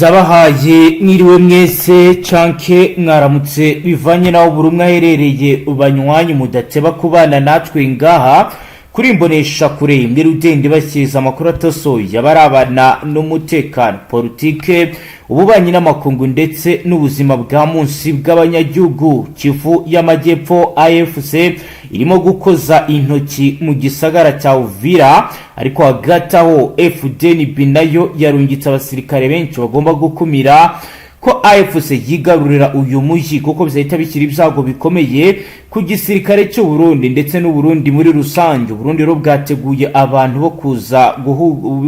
Ndabahaye mwiriwe mwese canke mwaramutse, bivanye naho buri umwe aherereye. Banywanyi mudateba kubana natwe ngaha kuri Imbonesha Kure imwe rudende, bashyiriza amakuru atosoye abarabana n'umutekano, politike, ububanyi n'amakungu ndetse n'ubuzima bwa munsi bw'abanyagihugu. Kivu y'Amajyepfo, AFC irimo gukoza intoki mu gisagara cya Uvira, ariko hagati aho FDNB nayo yarungitse abasirikare benshi bagomba gukumira ko AFC yigarurira uyu mujyi, kuko bizahita bishyira ibyago bikomeye ku gisirikare cy'u Burundi ndetse n'u Burundi muri rusange. Uburundi rero bwateguye abantu bo kuza,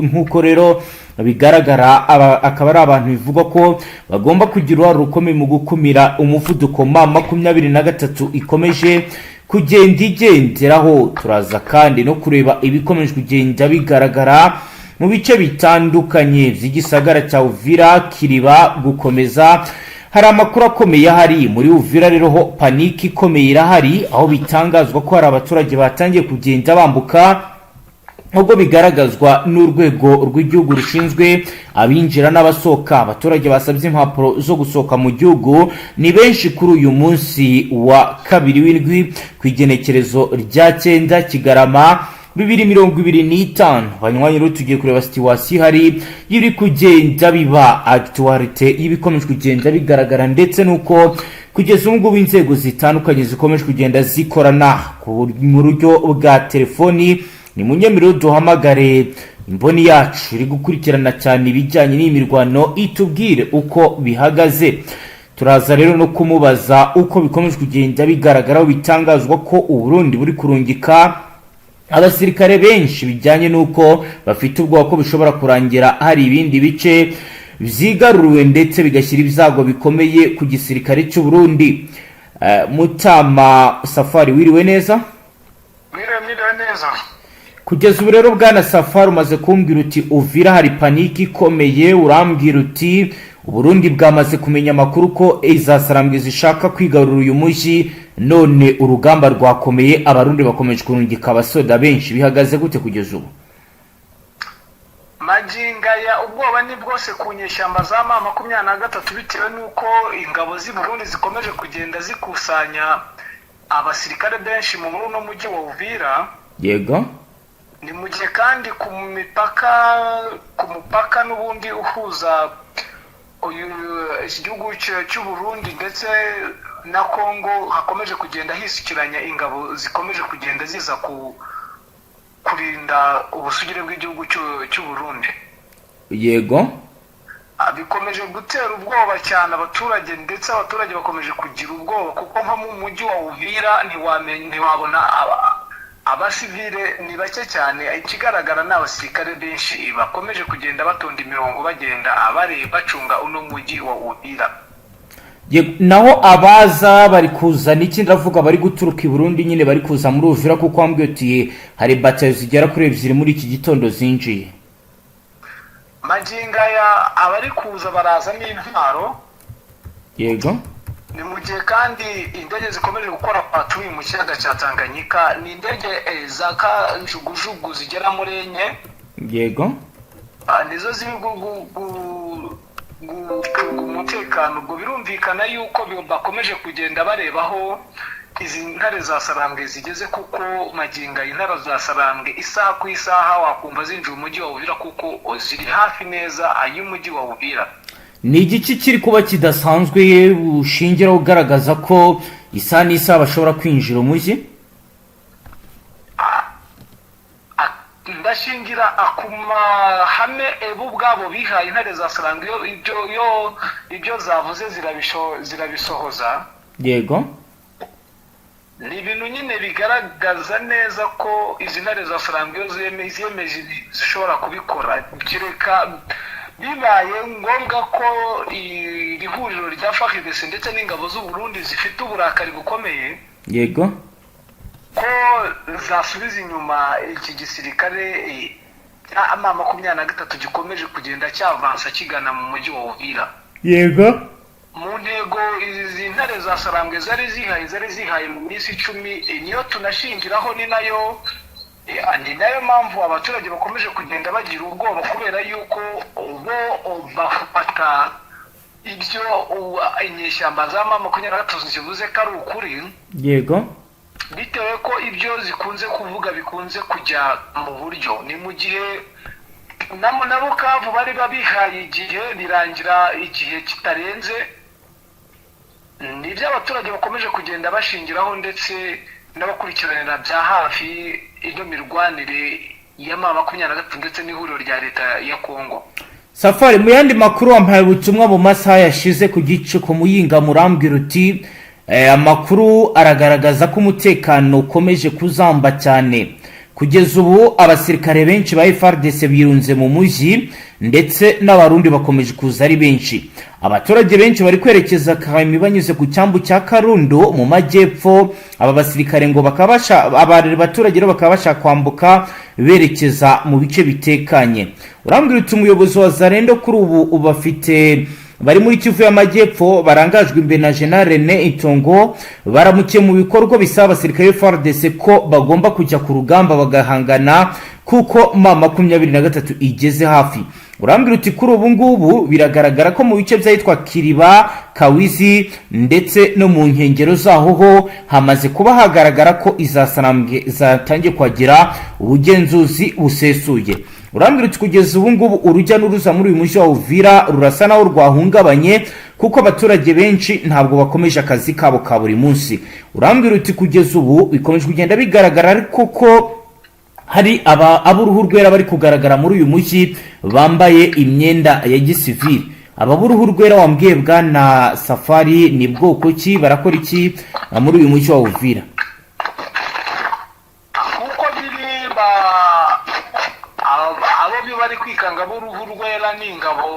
nk'uko rero bigaragara, akaba ari abantu bivugwa ko bagomba kugira uruhare rukomeye mu gukumira umuvuduko M23 ikomeje kugenda igenderaho. Turaza kandi no kureba ibikomeje kugenda bigaragara mu bice bitandukanye by'igisagara cya Uvira, Kiriba gukomeza. Hari amakuru akomeye ahari muri Uvira. Rero ho panique ikomeye irahari, aho bitangazwa ko hari abaturage batangiye kugenda bambuka, nk'uko bigaragazwa n'urwego rw'igihugu rushinzwe abinjira n'abasohoka. Abaturage basabye impapuro zo gusohoka mu gihugu ni benshi kuri uyu munsi wa kabiri w'indwi, ku igenekerezo rya 9 Kigarama 2025. Banywanyi rero, tugiye kureba situation ihari y'ibiri kugenda biba, actualité y'ibikomeje kugenda bigaragara, ndetse n'uko kugeza ubu ngubu inzego zitandukanye zikomeje kugenda zikorana mu buryo bwa telefoni. Ni munyemerero duhamagare imboni yacu iri gukurikirana cyane ibijyanye n'iyi mirwano, itubwire uko bihagaze. Turaza rero no kumubaza uko bikomeje kugenda bigaragara, aho bitangazwa ko Uburundi buri kurungika abasirikare benshi, bijyanye n'uko bafite ubwoba ko bishobora kurangira hari ibindi bice vyigaruriwe, ndetse bigashyira ibyago bikomeye ku gisirikare cy'u Burundi. Mutama Safari, wiriwe neza? Mwiriwe, mwiriwe neza. Kugeza ubu rero, bwana Safari, umaze kumbwira uti Uvira hari panique ikomeye, urambwira uti Uburundi bwamaze kumenya amakuru ko iza Sarambwe zishaka kwigarurira uyu mujyi, none urugamba rwakomeye, Abarundi bakomeje kurungika abasoda benshi. Bihagaze gute kugeza ubu? Magingo aya ubwoba ni bwose ku nyeshyamba za M23, bitewe n'uko ingabo z'i Burundi zikomeje kugenda zikusanya abasirikare benshi mu muri uno mujyi wa Uvira. Ni mu gihe kandi ku mipaka, ku mupaka n'ubundi uhuza uyu iki gihugu cy'u Burundi ndetse na Congo, hakomeje kugenda hisukiranya ingabo zikomeje kugenda ziza ku kurinda ubusugire bw'igihugu cy'u Burundi. Bikomeje gutera ubwoba cyane abaturage, ndetse abaturage bakomeje kugira ubwoba, kuko nko mu mujyi wa Uvira ntiwabona abasivile, ni bake cyane. Ikigaragara ni abasirikare benshi bakomeje kugenda batonda imirongo, bagenda bacunga uno mujyi wa Uvira. Naho abaza bari kuza iki? Ndavuga bari guturuka i Burundi nyine, bari kuza muri Uvira, kuko wambwiye uti hari batayo zigera kuri ebyiri muri iki gitondo zinjiye. Magingo aya abari kuza baraza n'intwaro. Ni mu gihe kandi indege zikomeje gukora patrouille mu kiyaga cya Tanganyika. Ni indege za kajugujugu zigera muri enye. Nizo ziri gucunga umutekano. Ubwo birumvikana yuko bakomeje kugenda bareba aho izi ntare za Sarambwe zigeze, kuko magingo aya intare za Sarambwe isaha ku isaha wakumva zinjiye umujyi wa Uvira, kuko ziri hafi neza ay'umujyi wa Uvira. Ni igiki kiri kuba kidasanzwe ushingiraho ugaragaza ko isaha n'isaha bashobora kwinjira umujyi? Ndashingira ku mahame bo ubwabo bihaye. Intare za Sarambwe iyo ibyo zavuze zirabisohoza. Ni ibintu nyine bigaragaza neza ko izi ntare za Sarambwe iyo ziyemeje zishobora kubikora, kereka bibaye ngombwa ko iri huriro rya FARDC ndetse n'ingabo z'u Burundi zifite uburakari bukomeye ko zasubiza inyuma iki gisirikare cya M23 gikomeje kugenda cyavansa kigana mu mujyi wa Uvira. Mu ntego izi ntare za Sarambwe zari zihaye mu minsi 10, niyo tunashingiraho, ni nayo. Ni nayo mpamvu abaturage bakomeje kugenda bagira ubwoba, kubera yuko bo bafata ibyo inyeshyamba za M23 zivuze ko ari ukuri, bitewe ko ibyo zikunze kuvuga bikunze kujya mu buryo. Ni mu gihe na Bukavu bari babihaye igihe, birangira igihe kitarenze. Nibyo abaturage bakomeje kugenda bashingiraho, ndetse n'abakurikiranira bya hafi ino mirwanire ya M23 ndetse n'ihuriro rya leta ya Kongo. Safari, mu yandi makuru wampaye ubutumwa mu masaha yashize ku gice ku Muyinga, murambwira uti amakuru aragaragaza ko umutekano ukomeje kuzamba cyane. Kugeza ubu abasirikare benshi ba FARDC birunze mu mujyi, ndetse n'Abarundi bakomeje kuza ari benshi. Abaturage benshi bari kwerekeza Kalemie banyuze ku cyambu cya Karundo mu majyepfo. Aba basirikare ngo bakaba aba baturage rero bakaba bashaka kwambuka berekeza mu bice bitekanye. Urambwira uti umuyobozi wa Wazalendo kuri ubu bafite bari muri Kivu y'Amajyepfo, barangajwe imbere na General René Itongo, baramukiye mu bikorwa bisaba abasirikare FARDC ko bagomba kujya ku rugamba bagahangana, kuko M23 igeze hafi. Urambwira uti kuri ubu ngubu biragaragara ko mu bice by'ahitwa Kiriba, Kawizi ndetse no mu nkengero zaho ho hamaze kuba hagaragara ko izasarambwe zatangiye kuhagira ubugenzuzi busesuye. Urambwira uti kugeza ubu ngubu urujya n'uruza muri uyu mujyi wa Uvira rurasa naho rwahungabanye, kuko abaturage benshi ntabwo bakomeje akazi kabo ka buri munsi. Urambwira uti kugeza ubu bikomeje kugenda bigaragara ariko ko hari aba ab'uruhu rwera bari kugaragara muri uyu mujyi bambaye imyenda ya gisivili. Aba b'uruhu rwera wambwiye, bwana Safari, ni bwoko ki? Barakora iki muri uyu mujyi wa Uvira? Kuko biri ba abo byo bari kwikanga b'uruhu rwera ni ingabo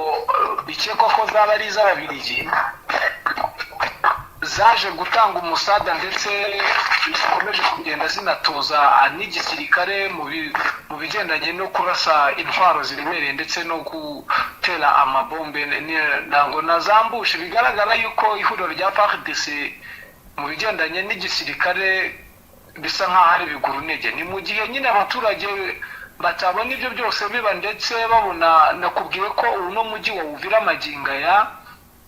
bikekwa ko zaba ari iz'Ababiligi zaje gutanga umusada, ndetse zikomeje kugenda zinatoza n'igisirikare mu bigendanye no kurasa intwaro ziremereye ndetse no gutera amabombe ntabwo nazambushe. Bigaragara yuko ihuriro rya FARDC mu bigendanye n'igisirikare bisa nk'aho ari biguru ntege. Ni mu gihe nyine abaturage batabona ibyo byose biba, ndetse babona, nakubwiye ko uno mujyi wa Uvira magingo aya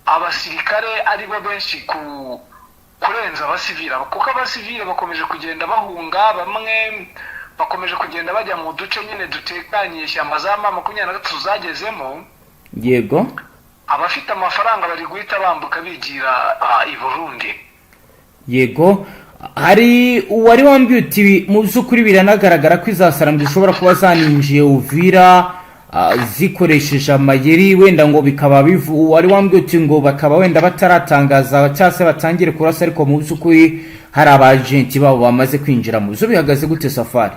abasirikare ari bo benshi ku kurenza abasivile, kuko abasivile bakomeje kugenda bahunga, bamwe bakomeje kugenda bajya mu duce nyine dutekanye ishyamba za M23 zagezemo. Abafite amafaranga bari guhita bambuka bigira i Burundi. Yego, hari uwari wambwiye uti mu by'ukuri biranagaragara ko izasarambwe zishobora kuba zaninjiye Uvira zikoresheje amayeri, wenda ngo bikaba bivu. Wari wambwiye uti ngo bakaba wenda bataratangaza cyangwa se batangire kurasa, ariko mu by'ukuri hari abajenti babo bamaze kwinjira. Mu byo bihagaze gute, Safari?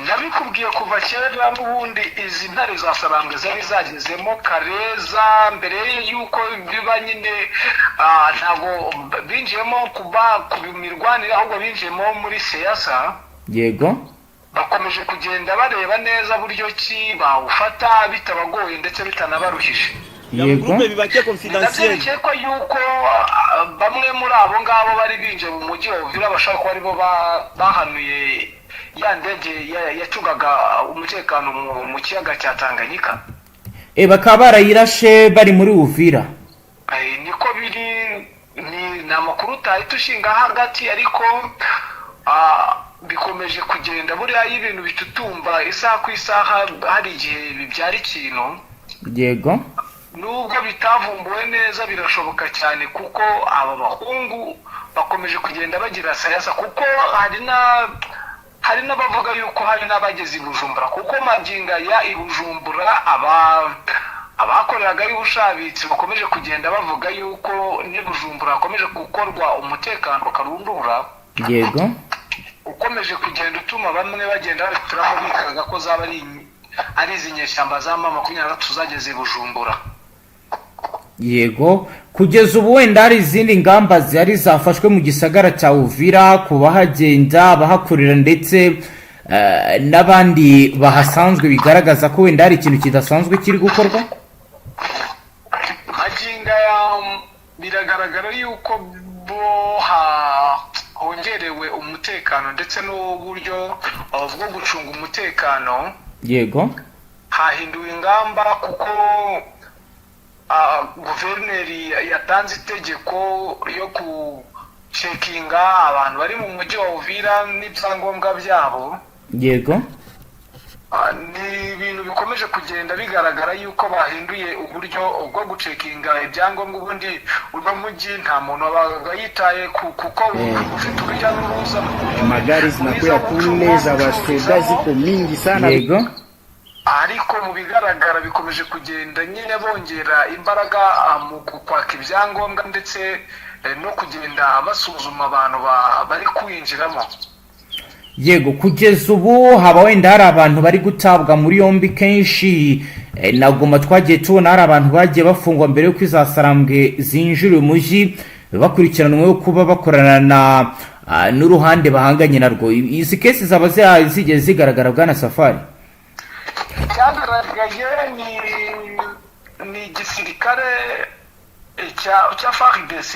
Nabikubwiye kuva kera, n'ubundi izi ntare za Sarambwe zari zagezemo kareza mbere y'uko biba nyine. Ntabwo binjiyemo kuba ku mirwanire, ahubwo binjiyemo muri siyasa. Bakomeje kugenda bareba neza buryo ki bawufata bitabagoye ndetse bitanabaruhije. Groupe bibakiye Ni nabyo confidentiel. bikekwa yuko bamwe muri abo ngabo bari binjiye mu mujyi wa Uvira bashobora kuba aribo bahanuye ya ndege yacungaga umutekano mu kiyaga cya Tanganyika. Bakaba barayirashe bari muri Uvira? Niko biri, ni amakuru utahita ushinga hagati, ariko bikomeje kugenda. Buriya iyo ibintu bitutumba isaha ku isaha, hari igihe bibyara ikintu. Nubwo bitavumbuwe neza, birashoboka cyane, kuko aba bahungu bakomeje kugenda bagira sayasa, kuko hari n'abavuga yuko hari n'abageze i Bujumbura, kuko magingo aya i Bujumbura abakoreraga y'ubushabitsi bakomeje kugenda bavuga yuko n'i Bujumbura hakomeje gukorwa umutekano karundura, ukomeje kugenda utuma bamwe bagenda babikuramo bikaga ko zaba ari izi nyeshyamba za M23 zageze i Bujumbura. Yego, kugeza ubu wenda hari izindi ngamba zihari zafashwe mu gisagara cya Uvira ku bahagenda, abahakorera ndetse n'abandi bahasanzwe, bigaragaza ko wenda hari ikintu kidasanzwe kiri gukorwa? Magingo aya biragaragara yuko bo Hongerewe umutekano ndetse n'uburyo bwo gucunga umutekano. Hahinduwe ingamba kuko guverineri yatanze itegeko yo gucekinga abantu bari mu mujyi wa Uvira n'ibyangombwa byabo. Ni ibintu bikomeje kugenda bigaragara yuko bahinduye uburyo bwo gucekinga ibyangombwa. Ubundi uno mujyi nta muntu wabaga yitaye kuko ufite urujya n'uruza mu buryo Magari zinakuya bwiza kule za basoda ziko mingi sana. Ariko mu bigaragara bikomeje kugenda nyine bongera imbaraga mu kwaka ibyangombwa ndetse no kugenda basuzuma abantu bari kwinjiramo. Yego, kugeza ubu haba wenda hari abantu bari gutabwa muri yombi kenshi? Na Goma twagiye tubona hari abantu bagiye bafungwa mbere y'uko iza Sarambwe zinjira uyu mujyi, bakurikiranweho kuba bakorana na n'uruhande bahanganye narwo. Izi case zaba zigeze zigaragara, bwana Safari? Icyagaragaye ni igisirikare cya FARDC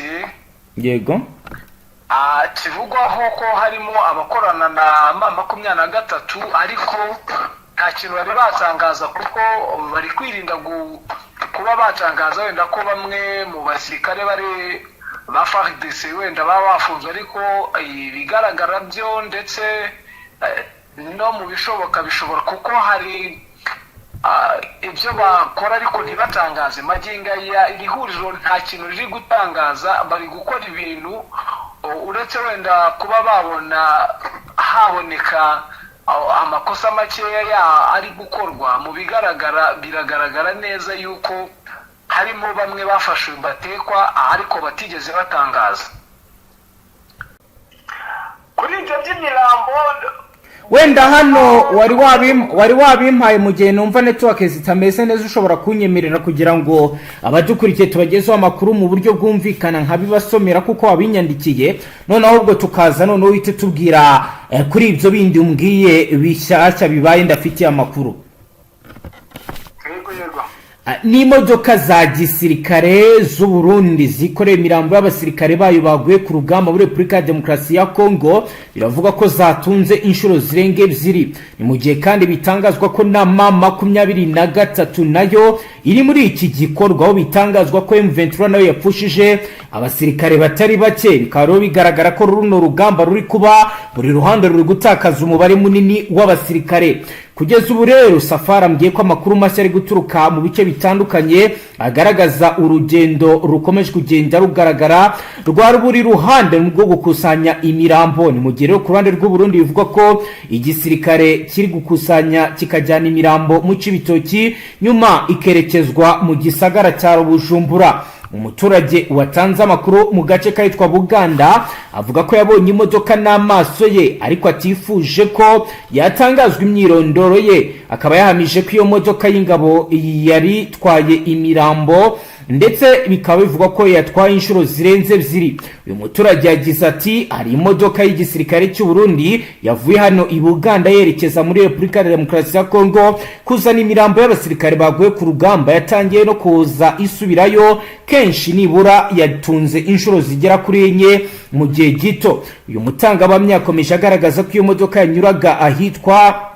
kivugwaho ko harimo abakorana na M23, ariko nta kintu bari batangaza kuko bari kwirinda kuba batangaza wenda ko bamwe mu basirikare bari ba FARDC wenda baba bafunzwe. Ariko ibigaragara byo ndetse no mu bishoboka bishobora kuko hari ibyo bakora ariko ntibatangaze. Magingo aya iri huriro nta kintu riri gutangaza, bari gukora ibintu uretse wenda kuba babona haboneka amakosa makeya ya ari gukorwa. Mu bigaragara biragaragara neza yuko harimo bamwe bafashwe batekwa ariko batigeze batangaza kuri ibyo by'imirambo. Wenda hano wari wabimpaye mu gihe numva network zitameze neza, ushobora kunyemerera kugira ngo abadukurikiye tubagezeho amakuru mu buryo bwumvikana nkabibasomera kuko wabinyandikiye, noneho ubwo tukaza noneho uhite tubwira kuri ibyo bindi umbwiye bishyashya bibaye ndafitiye amakuru. Yego yego. N'imodoka za gisirikare z'u Burundi zikoreye imirambo y'abasirikare bayo baguye ku rugamba muri Repubulika ya Demokarasi ya Kongo, biravuga ko zatunze inshuro zirenga ebyiri. Ni mu gihe kandi bitangazwa ko na M23 nayo iri muri iki gikorwa, aho bitangazwa ko M23 nayo yapfushije abasirikare batari bake. Bikaba rero bigaragara ko runo rugamba ruri kuba, buri ruhande ruri gutakaza umubare munini w'abasirikare. Kugeza ubu rero Safari ambwiye ko amakuru mashya ari guturuka mu bice bitandukanye agaragaza urugendo rukomeje kugenda rugaragara rwa buri ruhande rwo gukusanya imirambo. Ni mu gihe rero ku ruhande rw'u Burundi bivugwa ko igisirikare kiri gukusanya kikajyana imirambo mu Cibitoki, nyuma ikerekezwa mu gisagara cya Bujumbura. Umuturage watanze amakuru mu gace kahitwa Buganda avuga ko yabonye imodoka n'amaso ye, ariko atifuje ko yatangazwa imyirondoro ye, akaba yahamije ko iyo modoka y'ingabo yari itwaye imirambo, ndetse bikaba bivugwa ko yatwaye inshuro zirenze ebyiri. Uyu muturage yagize ati: "Hari imodoka y'igisirikare cy'u Burundi yavuye hano i Buganda yerekeza muri Repubulika ya Demokarasi ya Kongo kuzana imirambo y'abasirikare baguye ku rugamba. Yatangiye no kuza isubirayo kenshi, nibura yatunze inshuro zigera kuri enye mu gihe gito." Uyu mutangabuhamya yakomeje agaragaza ko iyo modoka yanyuraga ahitwa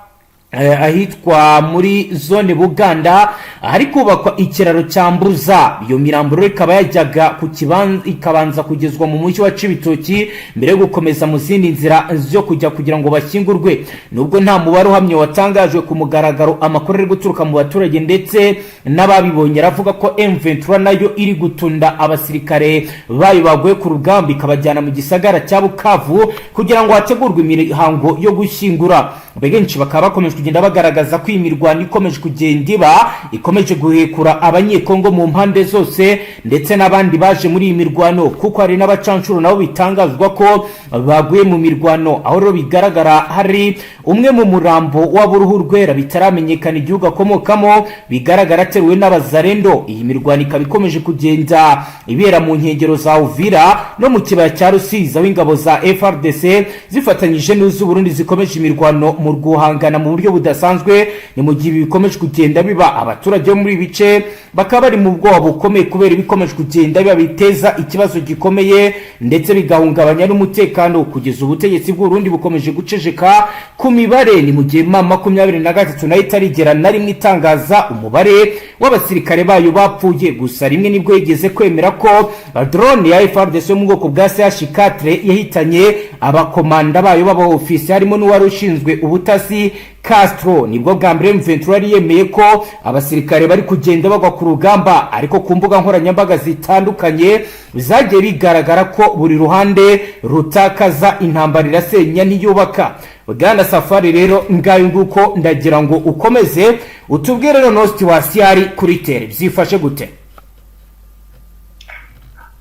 muri zone Buganda ahari kubakwa ikiraro cya Mbuza. Iyo mirambo rero ikaba yajyaga ku kibanza, ikabanza kugezwa mu mujyi wa Cibitoki mbere yo gukomeza mu zindi nzira zo kujya kugira ngo bashyingurwe. Nubwo nta mubare uhamye watangajwe ku mugaragaro, amakuru ari guturuka mu baturage ndetse n'ababibonye aravuga ko M23 nayo iri gutunda abasirikare bayo baguye ku rugamba, ikabajyana mu gisagara cya Bukavu kugira ngo hategurwe imihango yo gushyingura. Benshi bakaba bakomeje kugenda bagaragaza ko iyi mirwano ikomeje kugenda iba ikomeje guhekura Abanyekongo mu mpande zose, ndetse n'abandi baje muri iyi mirwano, kuko hari n'abacanshuro nabo bitangazwa ko baguye mu mirwano. Aho rero bigaragara hari umwe mu murambo w'aburuhu rwera bitaramenyekana igihugu akomokamo, bigaragara ateruwe n'abazarendo. Iyi mirwano ikaba ikomeje kugenda ibera mu nkengero za Uvira no mu kibaya cya Rusizi, aho ingabo za FARDC zifatanyije n'iz'u Burundi zikomeje imirwano mu guhangana mu buryo. buryo budasanzwe. Ni mu gihe ibi bikomeje kugenda biba, abaturage bo muri ibi bice bakaba bari mu bwoba bukomeye kubera ibikomeje kugenda biba biteza ikibazo gikomeye ndetse bigahungabanya n'umutekano. Kugeza ubutegetsi bw'Uburundi bukomeje guceceka ku mibare. Ni mu gihe M23 nayo itarigera na rimwe itangaza umubare w'abasirikare bayo bapfuye. Gusa rimwe nibwo yigeze kwemera ko drone ya FARDC yo mu bwoko bwa CH4 yahitanye abakomanda bayo b'aba ofisiye, harimo n'uwari ushinzwe ubutasi Castro. Nibwo bwa mbere M23 yari yemeye ko abasirikare bari kugenda bagwa ku rugamba, ariko ku mbuga nkoranyambaga zitandukanye zagiye bigaragara ko buri ruhande rutakaza. Intambara irasenya ntiyubaka. Bwana Safari, rero ngayo nguko, ndagira ngo ukomeze utubwire noneho situation iri kuri terrain byifashe gute?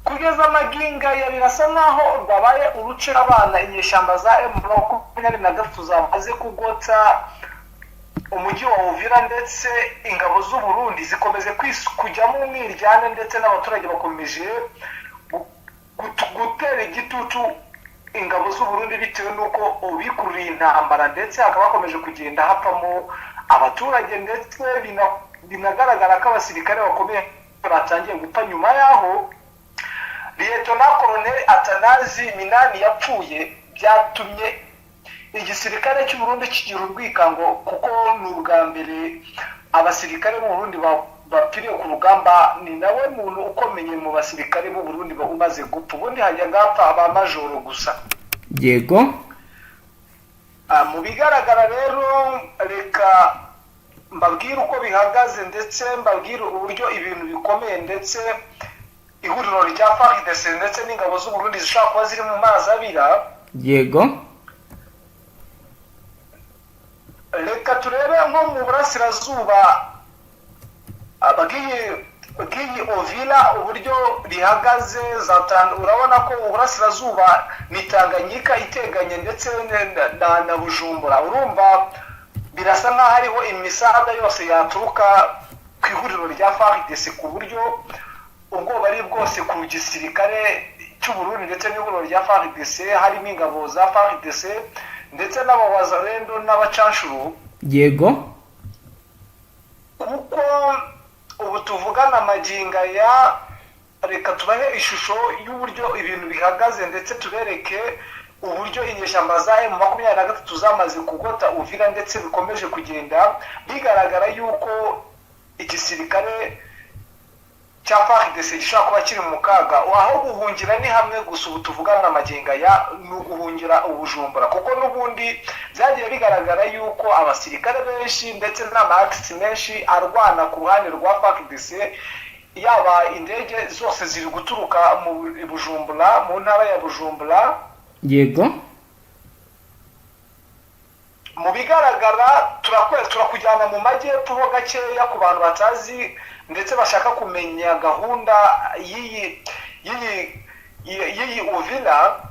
Kugeza amagingo aya, birasa nkaho rwabaye uruce abana. Inyeshyamba za M23 zamaze kugota umujyi wa Uvira, ndetse ingabo z'u Burundi zikomeje kujyamo umwiryane, ndetse n'abaturage bakomeje gutera igitutu ingabo z'u Burundi bitewe n'uko bikururiye intambara, ndetse hakaba hakomeje kugenda hapfamo abaturage, ndetse binagaragara ko abasirikare bakomeye batangiye gupfa nyuma y'aho Liyetona Koloneli Atanazi Minani yapfuye. Byatumye igisirikare cy'u Burundi kigira urwikango, kuko ni ubwa mbere abasirikare b'u Burundi bapfiriye ku rugamba. Ni nawe muntu ukomeye mu basirikare b'u Burundi umaze gupfa. Ubundi hajyaga hapfa aba majoro gusa. Mu bigaragara rero, reka mbabwire uko bihagaze, ndetse mbabwire uburyo ibintu bikomeye, ndetse ihuriro rya FARDC ndetse n'ingabo z'u Burundi zishobora kuba ziri mu mazi abira. Reka turebe nko mu burasirazuba bw'iyi Uvira uburyo rihagaze. Urabona ko uburasirazuba ni Tanganyika iteganye ndetse na Bujumbura. Urumva birasa nk'aho hariho imisada yose yaturuka ku ihuriro rya FARDC, ku buryo ubwoba ari bwose ku gisirikare cy'u Burundi ndetse n'ihuriro rya FARDC, harimo ingabo za FARDC ndetse n'abawazalendo n'abacanshuro, kuko ubu tuvugana amagingo aya, reka tubahe ishusho y'uburyo ibintu bihagaze, ndetse tubereke uburyo inyeshyamba za M23 zamaze kugota Uvira, ndetse bikomeje kugenda bigaragara yuko igisirikare cya FARDC gishobora kuba kiri mu kaga. Aho guhungira ni hamwe gusa ubu tuvugana amagingo aya, ni uguhungira Ubujumbura, kuko n'ubundi byagiye bigaragara yuko abasirikare benshi ndetse n'amakisi menshi arwana ku ruhande rwa FARDC, yaba indege zose ziri guturuka mu Bujumbura, mu ntara ya Bujumbura. Mu bigaragara, turakujyana mu majyepfo ho gakeya ku bantu batazi ndetse bashaka kumenya gahunda y'iyi Uvira.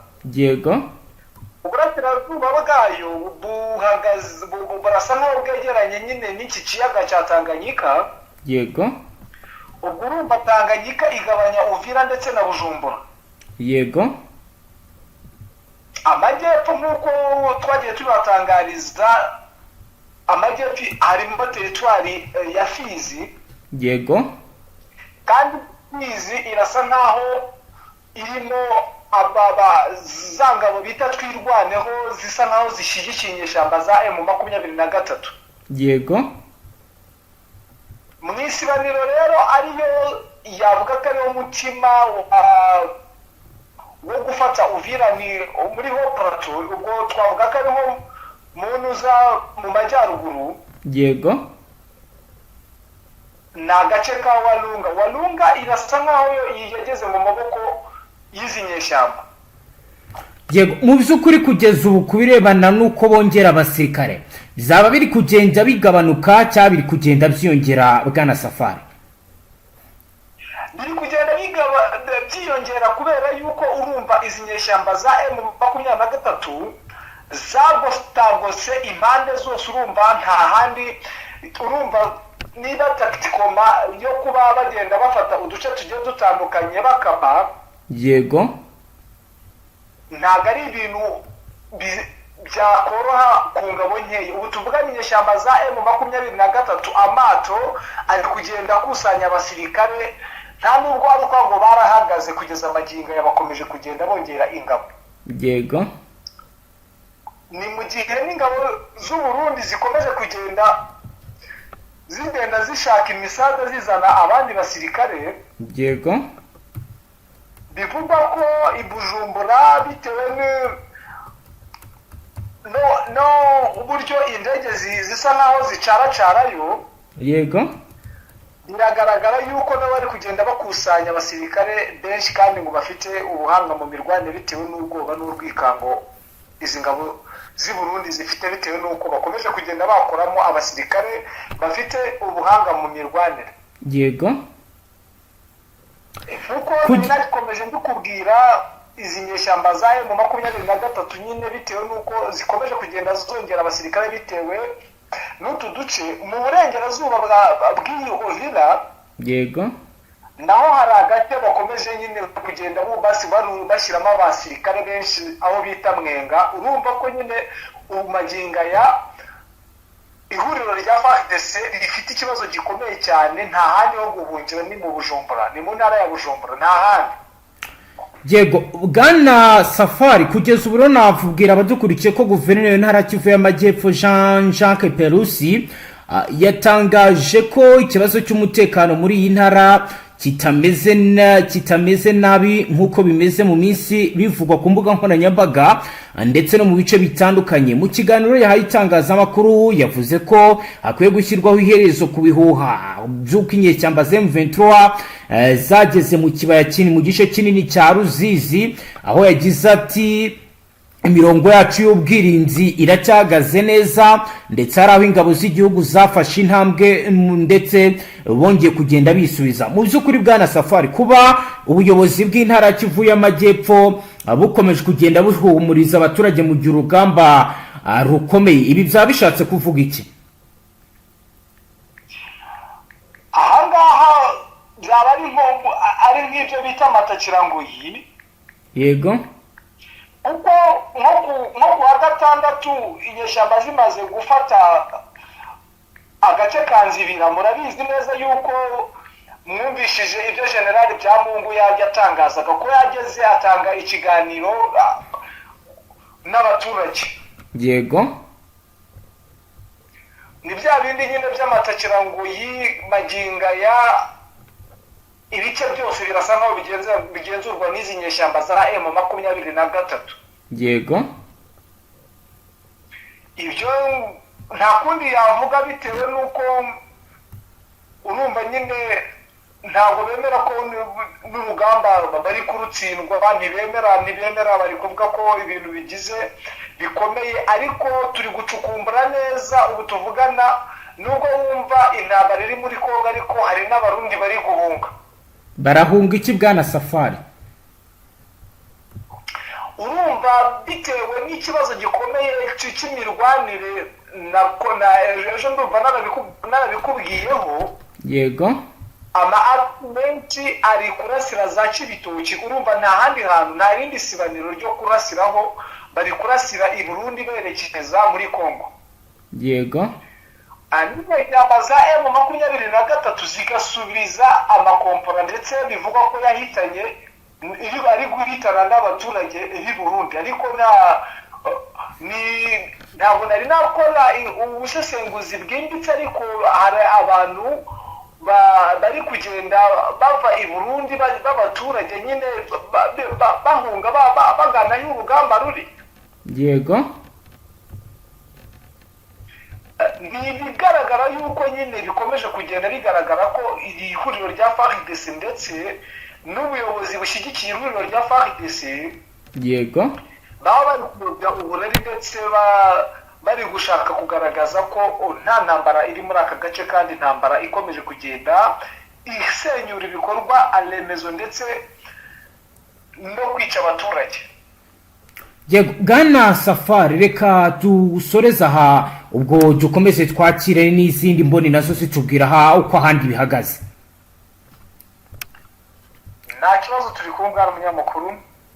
Uburasirazuba bwayo buhagaze burasa nk'aho bwegeranye nyine n'iki kiyaga cya Tanganyika. Ubwo urumva Tanganyika igabanya Uvira ndetse na Bujumbura. Amajyepfo, nk'uko twagiye tubibatangariza, amajyepfo harimo teritwari ya Fizi. Kandi Fizi irasa nkaho irimo aba za ngabo bita Twirwaneho, zisa nkaho zishyigikiye inyeshyamba za M23. Mu isibaniro rero, ariyo yavuga ko ariwo mutima wo gufata Uvira, ni muri haut plateau. Ubwo twavuga ko ariho mu ntuza mu majyaruguru. Ni agace ka Walunga. Walunga irasa nkaho yo yageze mu maboko y'izi nyeshyamba. Yego, mu by'ukuri kugeza ubu, ku birebana n'uko bongera abasirikare, byaba biri kugenda bigabanuka cyangwa biri kugenda byiyongera, bwana Safari? Biri kugenda byiyongera, kubera yuko urumva izi nyeshyamba za M23 zagotagose impande zose. Urumva nta handi, urumva niba tactiquement yo kuba bagenda bafata uduce tugiye dutandukanye bakaba, ntabwo ari ibintu Byakoroha ku ngabo nkeya. Ubu tuvugana, inyeshyamba za M23, amato ari kugenda akusanya abasirikare. Nta nubwo ari uko ngo barahagaze, kugeza amagingo aya bakomeje kugenda bongera ingabo. Ni mu gihe n'ingabo z'u Burundi zikomeje kugenda zigenda zishaka imisaga, zizana abandi basirikare. Bivugwa ko i Bujumbura, bitewe no uburyo indege zisa nkaho zicaracarayo, biragaragara yuko nabo bari kugenda bakusanya abasirikare benshi, kandi ngo bafite ubuhanga mu mirwanire, bitewe n'ubwoba n'urwikango izi ngabo z'i Burundi zifite, bitewe n'uko bakomeje kugenda bakoramo abasirikare bafite ubuhanga mu mirwanire. Nkuko nari ndikubwira, izi nyeshyamba za M23 nyine, bitewe n'uko zikomeje kugenda zongera abasirikare, bitewe n'utu duce mu burengerazuba bw'iyi Uvira, naho hari agace bakomeje nyine kugenda bubasi bashyiramo abasirikare benshi, aho bita Mwenga. Urumva ko nyine ubu magingo aya ihuriro rya FARDC rifite ikibazo gikomeye cyane. Nta handi ho guhungira, ni mu Bujumbura, ni mu ntara ya Bujumbura, nta handi. Yego, bwana Safari, kugeza ubu rero navugira abadukurikiye ko guverineri w'intara Kivu y'Amajyepfo, Jean Jacques Perusi, yatangaje ko ikibazo cy'umutekano muri iyi ntara kitameze nabi nk'uko bimeze mu minsi bivugwa ku mbuga nkoranyambaga ndetse no mu bice bitandukanye. Mu kiganiro yahaye itangazamakuru, yavuze ko hakwiye gushyirwaho iherezo ku bihuha by'uko inyeshyamba za M23 zageze mu kibaya kinini, mu gice kinini cya Ruzizi, aho yagize ati: "Imirongo yacu y'ubwirinzi iracyahagaze neza, ndetse hari aho ingabo z'igihugu zafashe intambwe ndetse bongeye kugenda bisubiza." Mu by'ukuri, bwana Safari, kuba ubuyobozi bw'intara ya Kivu y'Amajyepfo bukomeje kugenda buhumuriza abaturage mu gihe urugamba rukomeye, ibi byaba bishatse kuvuga iki? Ahangaha byaba ari nko ari nk'ibyo bita amatakirangoyi, kuko nko ku wa gatandatu inyeshyamba zimaze gufata agace ka Nzibira, murabizi neza yuko mwumvishije ibyo Generali Byamungu yajya atangazaga, ko yageze atanga ikiganiro n'abaturage. Ni bya bindi nyine by'amatakirangoyi. Magingo aya ibice byose birasa nkaho bigenzurwa n'izi nyeshyamba za M23. Ibyo nta kundi yavuga, bitewe n'uko urumva nyine ntabwo bemera ko n'urugamba bari kurutsindwa. Ntibemera, bari kuvuga ko ibintu bigize bikomeye, ariko turi gucukumbura neza. Ubu tuvugana, nubwo wumva intambara iri muri Kongo, ariko hari n'Abarundi bari guhunga. Barahunga iki, bwana Safari? Urumva, bitewe n'ikibazo gikomeye cy'imirwanire, na ejo ndumva narabikubwiyeho. Ama menshi ari kurasira za Cibitoki. Urumva nta handi hantu, nta rindi sibaniro ryo kurasiraho, bari kurasira i Burundi berekeza muri Kongo. Hanyuma inyama za M23 zigasubiza amakompora, ndetse bivugwa ko yahitanye, ari guhitana n'abaturage b'i Burundi. Ariko nta ni ntabwo nari nakora ubusesenguzi bwimbitse, ariko hari abantu bari kugenda bava i Burundi b'abaturage nyine bahunga bagana aho urugamba ruri. Ni ibigaragara yuko nyine bikomeje kugenda bigaragara ko iri huriro rya FARDC ndetse n'ubuyobozi bushyigikiye ihuriro rya FARDC baba bari kuyobya uburari, ndetse bari gushaka kugaragaza ko nta ntambara iri muri aka gace, kandi intambara ikomeje kugenda isenyura ibikorwa remezo ndetse no kwica abaturage. Yego, bwana Safari, reka dusoreze aha, ubwo dukomeze twakire n'izindi mboni nazo zitubwira aha uko ahandi bihagaze. Nta kibazo, turi kumwe, bwana munyamakuru.